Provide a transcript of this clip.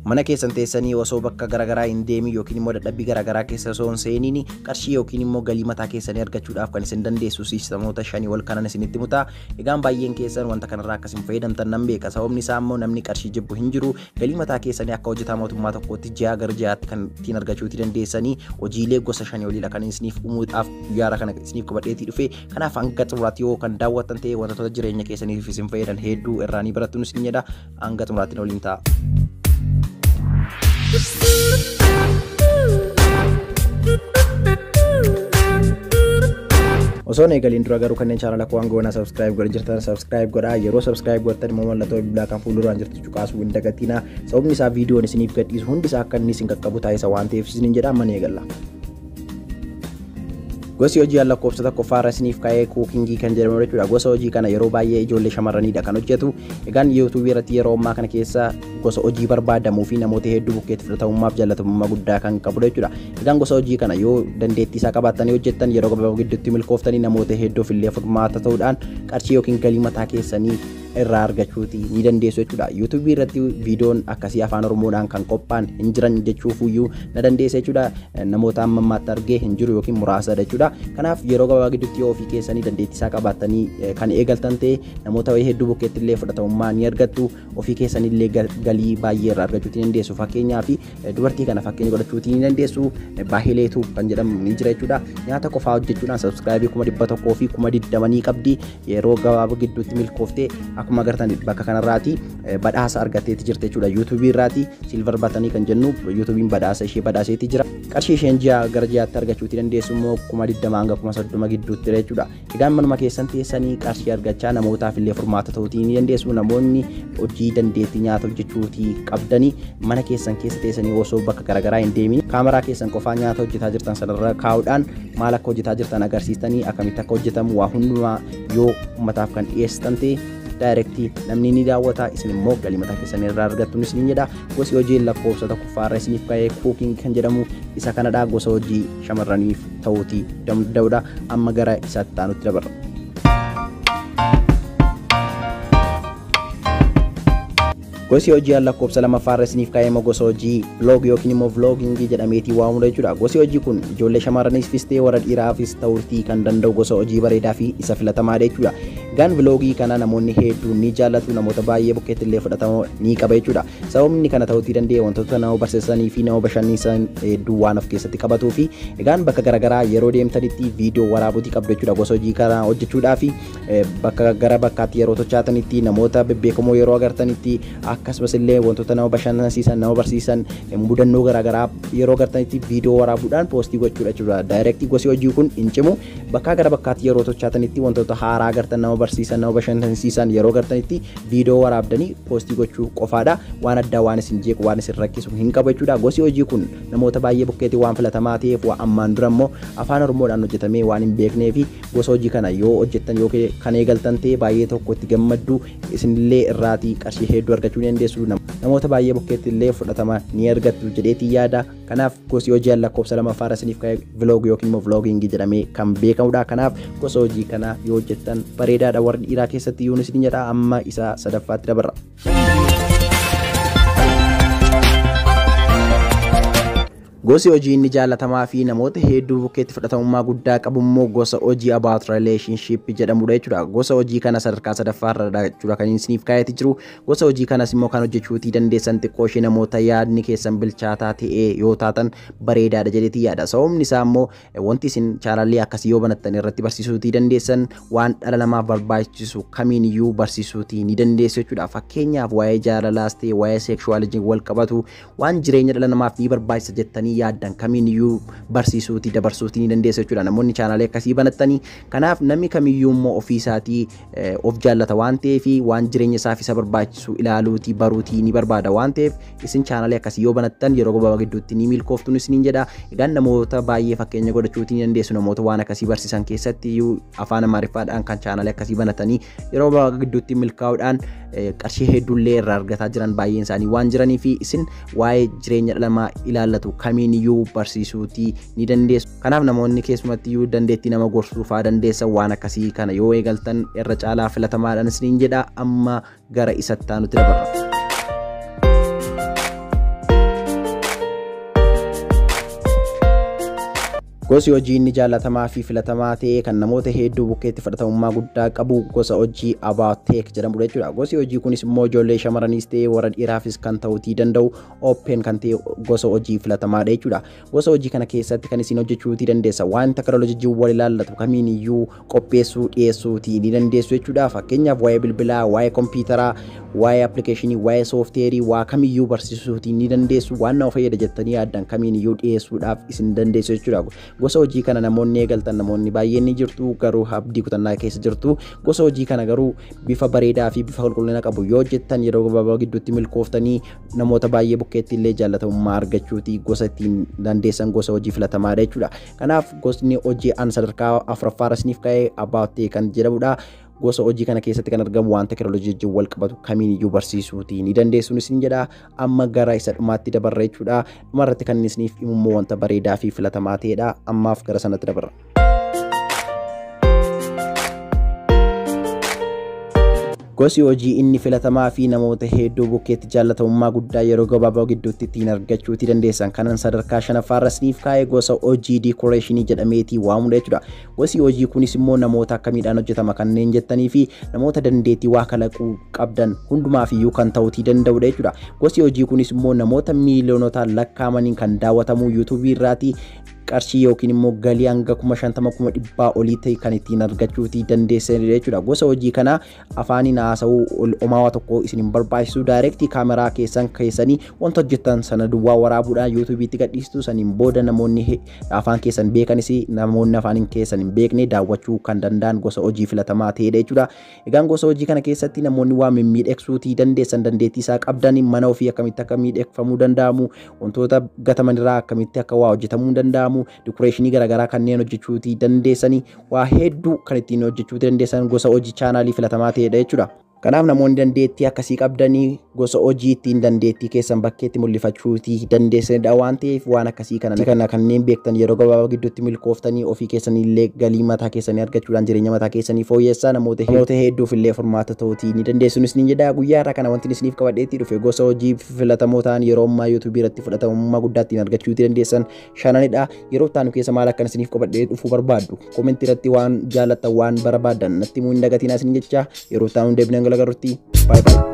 Mana keessan teessanii osoo bakka garaagaraa hin deemin yookiin immoo dadhabbii garaagaraa keessa osoo hin seeniin qarshii yookiin immoo galii mataa keessanii argachuudhaaf kan isin dandeessu siistamoota shanii ol kanan isinitti mutaa. Egaan baay'een keessan wanta kanarraa akkasiin fayyadamtan nan beeka. Sababni isaa immoo namni qarshii jibbu hin jiru. Galii mataa keessanii akka hojjetaa mootummaa tokkootti ji'a gara ji'aatti kan ittiin argachuuti dandeessanii hojiilee gosa shanii oliidha kan isiniif uumuudhaaf guyyaara kana isiniif qabadheetii dhufe. Kanaaf hanga xumuraatti yoo kan daawwattan ta'e wantoota jireenya keessaniif isin fayyadan hedduu irraa ni barattu isin jedha. Hanga xumuraatti waliin ta'a. Osoo hin eegaliin dura garuu kanneen chaanala koo hangoonaa subscribe godha jirtan subscribe godhaa. Yeroo subscribe godhatan immoo mallattoo bilbilaa kan fuulduraan jirtu cuqaasuu hin dagatinaa. Sababni isaa viidiyoon isiniif gadhiisu hundi isaa akka inni isin qaqqabu taasisa waan ta'eef isiniin jedha. Amma ni eegalla. Gosi hojii lakkoofsa tokkoffaarra isiniif kaa'ee cookingii kan jedhamu jechuudha. Gosa hojii kana yeroo baay'ee ijoollee shamarraniidha kan hojjetu. Egaan yuutuubii irratti yeroo ammaa kana keessa gosa hojii barbaadamuu fi namoota hedduu bukkeetti fudhatamummaaf jaalatamummaa guddaa kan qabudha jechuudha. Egaan gosa hojii kana yoo dandeettii isaa qabaattanii hojjettan yeroo gabaabaa gidduutti milkooftanii namoota hedduuf illee furmaata ta'uudhaan qarshii yookiin galii mataa keessanii irraa argachuuti ni dandeessu jechuudha. Yuutuubii irratti viidiyoon akkasii afaan Oromoodhaan kan qophaa'an hin jiran jechuufuyyuu na dandeessa jechuudha. Namoota amma ammaatti argee hin jiru yookiin muraasadha jechuudha. Kanaaf yeroo gabaabaa gidduutti yoo ofii keessanii dandeettii isaa qabaattanii kan eegaltan ta'e namoota hedduu bukkeetti illee fudhatamummaa ni argattu. Ofii keessanii illee galii baay'ee irraa argachuuti ni dandeessu. Fakkeenyaaf dubartii kana fakkeenya godhachuuti ni dandeessu. Baahileetu kan jedhamu ni jira jechuudha. Nyaata qofaa hojjechuudhaan sabskraayibii 120,000 ni qabdi. Yeroo gabaabaa gidduutti milkooftee akkuma agartan bakka kanarraati badhaasa argatteeti jirti jechuudha. Yuutuubii irraati silver batanii kan jennu yuutuubiin badhaasa ishee badhaaseeti jira. Qarshii isheen ji'a gara ji'aatti argachuuti dandeessu immoo 20,000 hanga 30,000 gidduutti jechuudha. Egaan manuma keessan teessanii qarshii argachaa namootaaf illee furmaata ta'uutii ni dandeessu. Namoonni hojii dandeettii nyaata hojjechuutii qabdanii mana keessan keessa teessanii osoo bakka garaagaraa hin deemin kaameraa keessan qofaa nyaata hojjetaa jirtan sanarra kaa'uudhaan maal akka hojjetaa jirtan agarsiistanii akkamitti akka hojjetamu waa hundumaa yoo uummataaf kan dhiyeessitan ta'e daayirektii namni ni daawwata, isin immoo galii mataa keessanii irraa argattu isiniin jedha. Gosi hojii lakkoofsa tokkoffaarra isiniif ka'ee cooking kan jedhamu isa kanadha. Gosa hojii shamarraniif ta'uutii danda'udha. Amma gara isaatti aanutti dabarra. Gosi hojii lakkoofsa lammaffaarra isiniif ka'ee immoo gosa hojii vlog yookiin immoo vloggingii jedhameetii waamudha jechuudha. Gosi hojii kun ijoollee shamarraniifis ta'e warra dhiiraafis ta'uutii kan danda'u gosa hojii bareedaa fi isa filatamaadha jechuudha. Egaan vlogii kana namoonni hedduun ni jaallatu, namoota baay'ee bukkeetti illee fudhatama ni qaba jechuudha. Sababni kana ta'uutii danda'e wantoota nama barsiisanii fi nama bashannansiisan hedduu waan of keessatti qabatuu fi egaan bakka garaagaraa yeroo deemtanitti viidiyoo waraabuutii qabdu jechuudha. Gosa hojii kana hojjechuudhaa fi bakka gara bakkaatti yeroo tochaatanitti namoota bebbeekamoo yeroo agartanitti akkasumas illee wantoota nama bashannansiisan nama barsiisan mudannoo garaagaraa yeroo agartanitti viidiyoo waraabuudhaan poostii gochuudha jechuudha. Daayirektii gosi hojii kun hin cimu. Bakka gara bakkaatti yeroo tochaatanitti wantoota haaraa agartan nama barsiisan nama bashannansiisan yeroo agartanitti viidiyoo waraabdanii poostii gochuu qofaadha. Waan addaa waan isin jeequ waan isin rakkisu hin qabu jechuudha. Gosi hojii kun namoota baay'ee bukkeetti waan filatamaa ta'eef waan ammaan dura immoo afaan Oromoodhaan hojjetamee waan hin beeknee fi gosa hojii kana yoo hojjettan yoo kan eegaltan ta'e baay'ee tokko itti gammaddu, isinillee irraatii qarshii hedduu argachuu ni dandeessu. Namoota baay'ee bukkeetti illee fudhatama ni argattu jedheetii yaada. Kanaaf gosi hojii lakkoofsa lammaffaarra isiniif ka'e vlog yookiin immoo vloggingii jedhamee kan beekamudha. Kanaaf gosa hojii kana yoo hojjettan bareedaadha. Warri dhiiraa keessatti iyyuu isin jedha. Amma isa sadaffaatti dabarra. Gosi hojii inni jaalatamaa fi namoota hedduu bukkeetti fudhatamummaa guddaa qabu immoo gosa hojii about relationship jedhamudha jechuudha. Gosa hojii kana sadarkaa sadaffaarra jechuudha kan isiniif kaa'eeti jiru. Gosa hojii kanas immoo kan hojjechuutii dandeessan xiqqoo ishee namoota yaadni keessan bilchaataa ta'ee yoo taatan bareedaadha jedheetii yaada. Sababni isaa immoo wanti isin chaanalii akkasii yoo banattan irratti barsiisuutii dandeessan waan dhala namaaf barbaachisu kamiin iyyuu barsiisuutii ni dandeessu jechuudha. Fakkeenyaaf waa'ee jaalalaas ta'e waa'ee sekshuwaalojii wal qabatu waan jireenya dhala namaaf ni barbaachisa jettanii yaaddan kamiin iyyuu barsiisuutii dabarsuutii ni dandeessu jechuudha. Namoonni chaanaalee akkasii banattanii kanaaf namni kamiyyuu immoo ofii isaatii of jaallata waan ta'eef waan jireenya isaaf isa barbaachisu ilaaluutii baruutii ni barbaada waan ta'eef isin chaanaalee akkasii yoo banattan yeroo gabaabaa gidduutti ni milkooftuun isiniin jedha. Egaan namoota baay'ee fakkeenya godhachuutii ni dandeessu. Namoota waan akkasii barsiisan keessatti iyyuu afaan Amaariffaadhaan kan chaanaalee akkasii banatanii yeroo gabaabaa gidduutti milkaa'uudhaan qarshii hedduullee irraa argataa jiran baay'een isaanii waan jiranii fi isin waa'ee jireenya dhala namaa ilaallatu kamiin iyyuu barsiisuutii ni dandeessu. Kanaaf namoonni keessumatti iyyuu dandeettii nama gorsuu fa'aa dandeessan waan akkasii kana yoo eegaltan irra caalaa filatamaadhaan isiniin jedha. Amma gara isatti aanutti dabarra. Gosi hojii inni jaallatamaa fi filatamaa ta'e kan namoota hedduu bukkeetti fudhatamummaa guddaa qabu gosa hojii About Tech jedhamudha jechuudha. Gosi hojii kunis immoo ijoollee shamarraniis ta'e warra dhiiraafis kan ta'uutii danda'u open kan ta'e gosa hojii filatamaadha jechuudha. Gosa hojii kana keessatti kan isin hojjechuutii dandeessa waan teknooloojii wal ilaallatu kamiin iyyuu qopheessuu dhiyeessuutii ni dandeessu jechuudha. Fakkeenyaaf waa'ee bilbilaa, waa'ee kompiitaraa, waa'ee appilikeeshinii, waa'ee soofteerii waa kamiyyuu barsiisuutii ni dandeessu. Waan nama fayyada jettanii yaaddan kamiin iyyuu dhiyeessuudhaaf isin dandeessu jechuudha. Gosa hojii kana namoonni eegaltan namoonni baay'een ni jirtu, garuu abdii kutannaa keessa jirtu. Gosa hojii kana garuu bifa bareedaa fi bifa qulqullina qabu yoo hojjettan yeroo gabaabaa gidduutti milkooftanii namoota baay'ee bukkeetti illee jaallatamummaa argachuuti gosa ittiin dandeessan gosa hojii filatamaadha jechuudha. Kanaaf gosni hojii an sadarkaa 4ffaarra isiniif ka'e About Tech kan jedhamudha. Gosa hojii kana keessatti kan argamu waan teknooloojii wajjin wal qabatu kamiin iyyuu barsiisuutii ni dandeessuun isin jedha. Amma gara isa dhumaatti dabarra jechuudha. Dhumarratti kan isiniif himu immoo wanta bareedaa fi filatamaa ta'edha. Ammaaf gara sanatti dabarra. Gosi hojii inni filatamaa fi namoota hedduu bukkeetti jaallatamummaa guddaa yeroo gabaabaa gidduutti ittiin argachuutii dandeessan kanan sadarkaa 5ffaarra isiniif kaa'e gosa hojii diikoreeshinii jedhameetii waamudha jechuudha. Gosi hojii kunis immoo namoota akkamiidhaan hojjetama kanneen jettanii fi namoota dandeettii waa kalaquu qabdan hundumaaf iyyuu kan ta'uutii danda'udha jechuudha. Gosi hojii kunis immoo namoota miiliyoonotaan lakkaa'amaniin kan daawwatamu yuutuubii irraatii qarshii yookiin immoo galii hanga 50,000 100,000 olii ta'e kan ittiin argachuutii dandeessanidha jechuudha. Gosa hojii kana afaaniin haasa'uu omaawaa tokko isin hin barbaachisu. Daayirektii kaameraa keessan keessanii wanta hojjettan sana duwwaa waraabuudhaan yuutuubiitti gadhiistu. Saniin booda namoonni afaan keessan beekanis namoonni afaan keessan hin beekne daawwachuu kan danda'an gosa hojii filatamaa ta'edha jechuudha. Egaan gosa hojii kana keessatti namoonni waa mimmiidhagsuutii dandeessan dandeettii isaa qabdan mana ofii akkamitti akka miidhagfamuu danda'amu, wantoota gataman irraa akkamitti akka waa hojjetamuu danda'amu, dikoreeshinii garaagaraa kanneen hojjechuutii dandeessanii waa hedduu kan ittiin hojjechuutii dandeessan gosa hojii chaanaalii filatamaa ta'edha jechuudha. Kanaaf namoonni dandeettii akkasii qabdanii gosa hojii ittiin dandeettii keessan bakkeetti mul'ifachuutii dandeessanidha waan ta'eef waan akkasii kana kanneen beektan yeroo gabaabaa gidduutti milkooftanii ofii keessanii illee galii mataa keessanii argachuudhaan jireenya mataa keessanii fooyyessaa namoota hedduuf illee furmaata ta'uutii ni dandeessuunis ni jedha. Guyyaa irraa kana wanti isiniif qabadheetti dhufe gosa hojii filatamoo ta'an yeroo ammaa yuutuubii irratti fudhatamummaa guddaa ittiin argachuutii dandeessan shananidha. Yeroo itti aanu keessa maal akkan isiniif qabadhee dhufuu barbaaddu koomentii irratti waan jaallattan waan barbaaddan natti himuu hin dagatinaa isin jecha. Yeroo itti aanu deebinee garuutti bye bye.